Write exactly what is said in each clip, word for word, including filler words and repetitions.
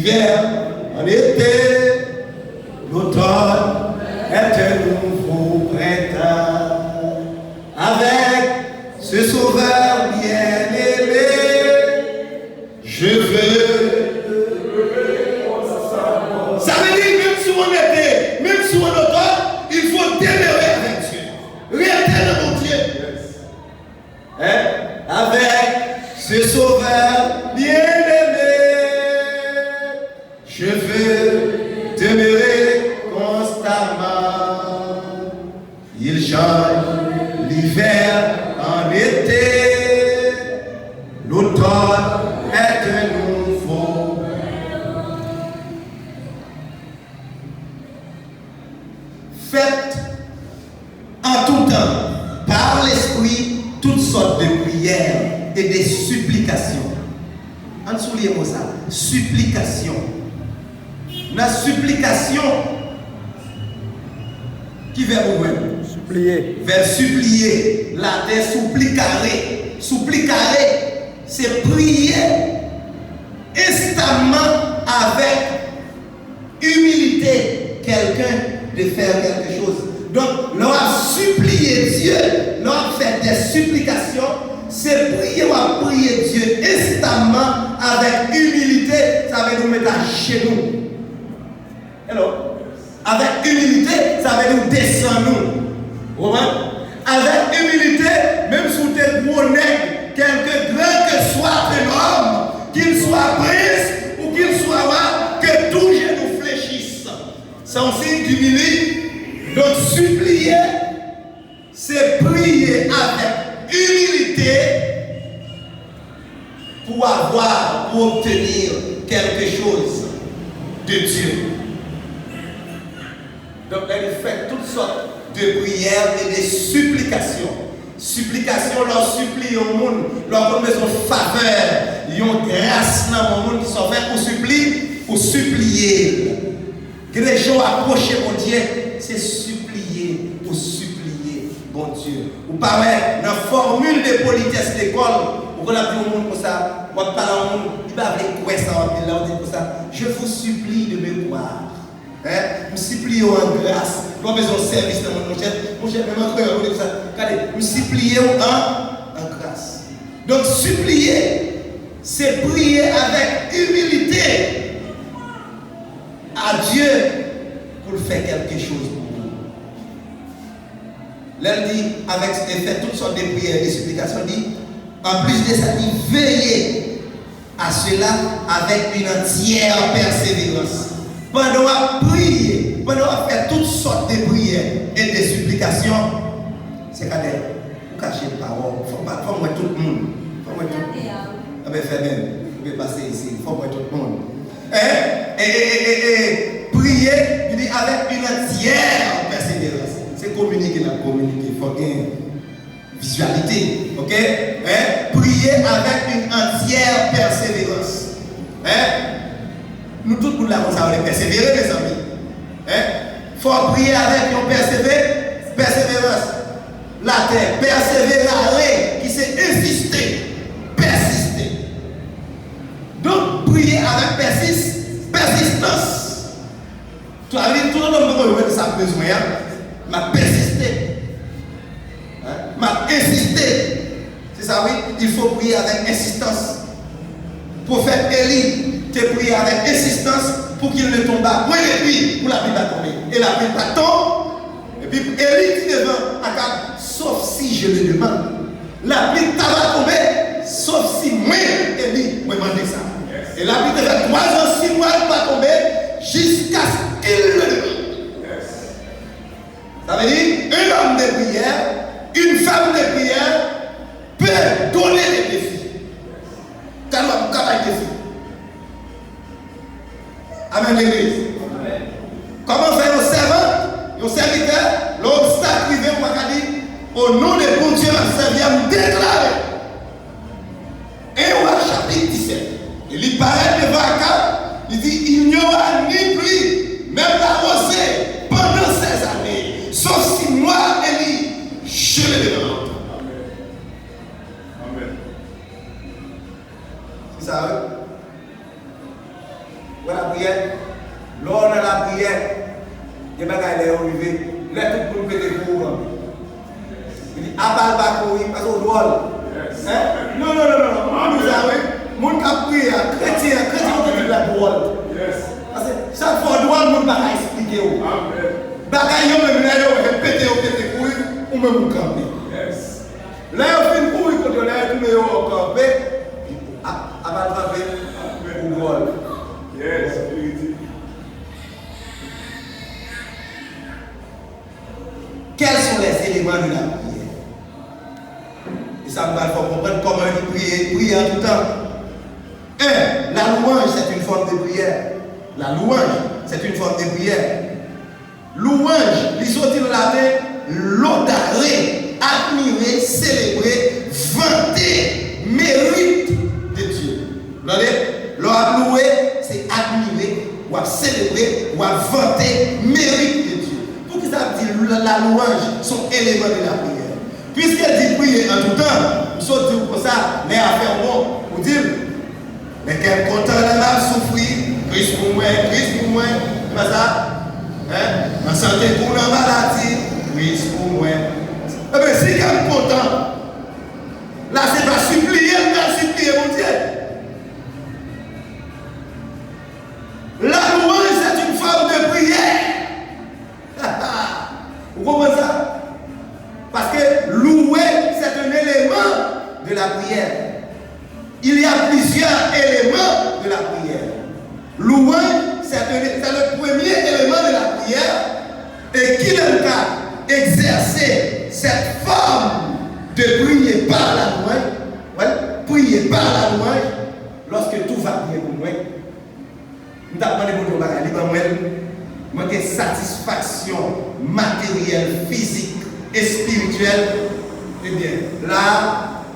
L'hiver, en été, l'automne est un nouveau printemps. Avec ce Sauveur bien-aimé, je veux. Sa vle di, menm si w an ete, menm si w an otòn, il faut demeurer avec Dieu. Rete nan Bondye. Hein? Avec ce Sauveur bien-aimé, je veux demeurer constamment. Il change l'hiver en été, l'automne est un nouveau. Faites en tout temps, par l'Esprit, toutes sortes de prières et de supplications. Ann souliye mo sa, siplikasyon. Nan siplikasyon, ki vèb ou jwenn? Sipliye. Vèb sipliye, laten suplicare. Suplicare, se priye enstamman avèk imilite, quelqu'un de faire quelque chose. Donk, lè w ap sipliye Dye, lè w ap fè de siplikasyon, se priye w ap priye Dye enstamman avèk imilite, sa vle di w met ajenou. Hello? Avèk imilite, sa vle di w desann ou. Ou konprann? Avèk imilite, menm si w te gwo nèg, quelque grand que soit un homme, qu'il soit prince ou qu'il soit roi, que tout genou fléchisse. C'est un signe d'humilité. Donk, sipliye, se priye avèk imilite pou avoir, pou obtenir quelque chose de Dieu. Donk, lè li fè tout sòt de priyè e de siplikasyon. Siplikasyon, lè w sipliye yon moun, lè w konn bezwen yon favè, yon gras nan men yon moun, kisa w fè? Ou sipli, ou sipliye l. Gen de jan w apwoche Bondye, se sipliye, ou sipliye Bondye. Ou pa wè, nan fòmil de politès lekòl, ou konn ap di yon moun konsa, w ap pale a yon moun, li pa vle kwè sa w ap di l la, ou di l konsa, je vous supplie de me croire. Hein? M sipliye w an gras. Lè w bezwen yon sèvis nan moun, monchè, monchè, menm an kreyòl, ou di konsa, gade, m sipliye w an, an gras. Donk, sipliye, se priye avèk imilite a Dye pou l fè kèlke choz pou ou. Lè l di, avèk, e fè tout sòt de priyè e de siplikasyon, li di, anplis de sa, li di, veye à cela avec une entière persévérance. Pandan w ap priye, pandan w ap fè tout sòt de priyè e de siplikasyon, se ka dèyè ou kache pawòl. Fò m pa, fò m wè tout moun. Fò m wè tout moun. Anben, fèmen. Ou pe pase isi. Fò m wè tout moun. Hein? E, e, e, e, e, priye, li di, avec une entière persévérance. Se kominike n ap kominike. Fò gen vizyalite, ok? Hein? Priye avèk yon antyè pèsevèran. Hein? Nou tout moun la konn sa vle pèsevere, mezanmi. Hein? Fò w priye avèk yon pèseve-, pèseverans. Laten, perseverare, ki se ensiste, pèsiste. Donk, priye avèk pèsis-, pèsistans. Sa vle di, toutotan m poko jwenn sa m bezwen an, m ap pèsiste. Hein? M ap ensiste. Se sa wi, il faut prier avec insistance. Pwofèt Eli te priye avèk ensistans pour qu'il ne tomba point de pluie, pou lapli pa tonbe. E lapli pa t tonbe. Epi Eli di devan Akab, sauf si je le demande. Lapli ta va tonbe, sof si mwen, Eli, mwen mande sa. E lapli te fè twa zan, sis mwa, li pa tonbe, jiskaske l le demande. Sa vle di, un homme de prière, une femme de prière peut donner des défis. Talè w ap ka bay defi. Amèn, legliz. Kòman fè yon sèvant, yon sèvitè, lè obstak rive, ou pa ka di, o non de Bondye m ap sèvi a, m deklare. En Wa chapit disèt. E li parèt devan Akab, li di, il n'y aura ni pluie, même la rosée, pendant ces années, sauf si moi, Eli, je le demande. Amèn. Amèn. Se sa, wi. Wè la, Apa l pa kouri, paske w dwòl. Hein? Non, non, non, non, non. Moun sa, wi. Moun k ap priye a, kretyen, kretyen, ou te di l la dwòl. Paske chak fwa w dwòl, moun pa ka eksplike w. Bagay yo menm, lè yo repete, yo pete kouri, ou menm ou kanpe. Lè yo fin kouri kont yo, lè yo tounen yo wè w kanpe, a- apa l kanpe, ou dwòl. Quels sont les éléments de la prière? E sa m pral fè w konprann kòman yo di priye, priye an tou tan. Un, la louange, c'est une forme de prière. La louange, c'est une forme de prière. Louange, li soti nan laten laudare, admirer, célébrer, vanter mérite de Dieu. Tande? Lè w ap louwe, se admire, w ap selebre, w ap vante merit de Dye. Poukisa l di la, la louange sont éléments de la prière? Piske l di priye an tou tan, m sot di w konsa, lè afè w bon, ou di l, men kè m kontan lè m ap soufri, Kris pou mwen, Kris pou mwen, se pa sa? Hein? Nan sante kou nan maladi, Kris pou mwen. Ebyen, si kè m kontan, la se pa sipliye m pral sipliye Bondye. La louange, c'est une forme de prière. Ou konprann sa? Paske louwe, c'est un élément de la prière. Il y a plusieurs éléments de la prière. Louange, c'est un- c'est le premier élément de la prière. Et qui n'a qu'à exercer cette forme de prier par la louange, ouais, prier par la louange, lorsque tout va bien pour moi. M t ap mande Bondye yon bagay, li ban mwen l. Mwen gen satisfaksyon materyèl, fizik, espirityèl. Ebyen, la a,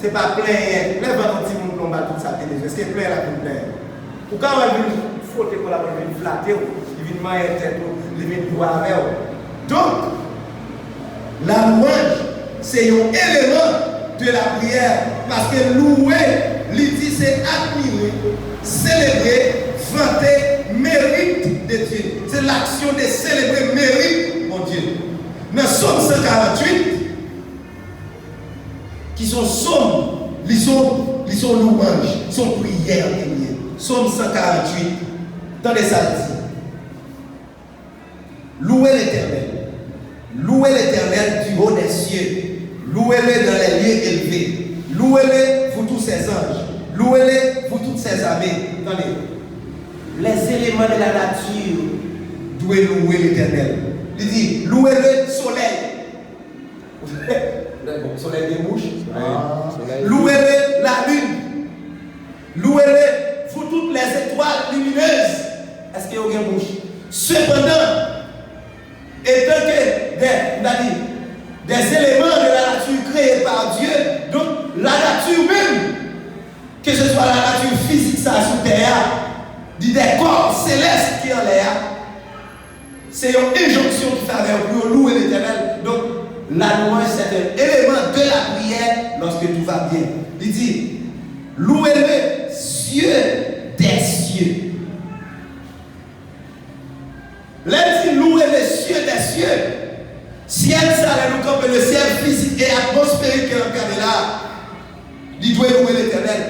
se pa plenyen. Lè vant yon timoun plonba tout sa te bezwen, se plenyen l ap vin plenyen. Ou ka wè l vin fwote kò l, ap vin flate w, li vin manyen tèt ou, li vin dou avè w. Donk, la louange, se yon eleman de la priyè, paske louwe, li di se admire, selebre, vante merit de Dye. Se laksyon de selebre merit Bondye. Nan Sòm san karanntuit, ki se yon sòm, li se yon, li se yon louwanj, se yon priyè ke li ye. Sòm san karanntuit, tande sa l di. Louez l'Éternel. Louez l'Éternel du haut des cieux. Louez-le dans les lieux élevés. Louez-le, vous tous ses anges. Louez-le, vous toutes ses armées. Tande. Les éléments de la nature doivent louer l'Éternel. Li di, louez le soleil. Bon, solèy gen bouch? Solèy, solèy. Louez le la lune. Louez-le, vous toutes les étoiles lumineuses. Èske yo gen bouch? Cependant, étant que des, m ta di, des éléments de la nature créés par Dieu, donc la nature même, que ce soit la nature physique sa sou tè a, di des corps célestes ki anlè a, se yon enjonksyon ki fè avè yo pou yo louwe Letènèl. Donk, la louange, c'est un élément de la prière lorsque tout va bien. Li di, louez le cieux des cieux. Lè l di louez le cieux des cieux, syèl sa, lè nou kanpe le ciel physique et atmosphérique ke n ap gade la, li dwe louwe Letènèl.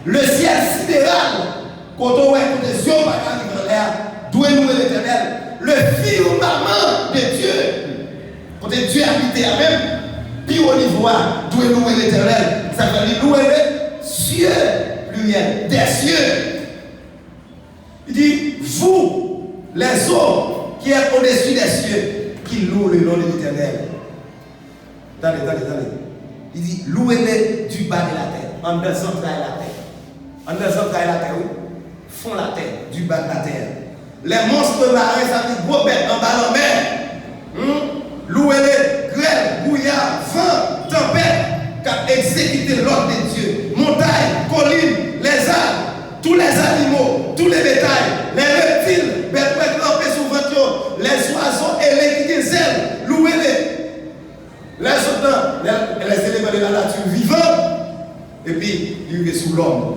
Le ciel sidéral, kote w wè kote zye w pa ka rive anlè a, dwe louwe Letènèl. Le firmament de Dieu, kote Dye abite a menm, pi wo nivo a, dwe louwe Letènèl. Sa fè li louwe le cieux, pluriel, des cieux. Li di, vous, les eaux qui est au-dessus des cieux, qui louent le nom de l'Éternel. Tande, tande, tande. Li di, louez-le du bas de la terre, anndan zantray latè. Anndan zantray latè, wi. Fon latè, du bas de la terre. Les monstres marins, sa vle di gwo bèt anba lanmè. Hmm? Louez-le, grêle, brouillard, vent, tempête, k ap egzekite lòd de Dye. Montagnes, collines, les arbres, tous les animaux, tous les bétails, les reptiles, bèt wè k ranpe sou vant yo, les oiseaux ailés ki gen zèl, louez-le. Lè l sot nan, les, les éléments de la nature vivante, epi li rive sou lòm.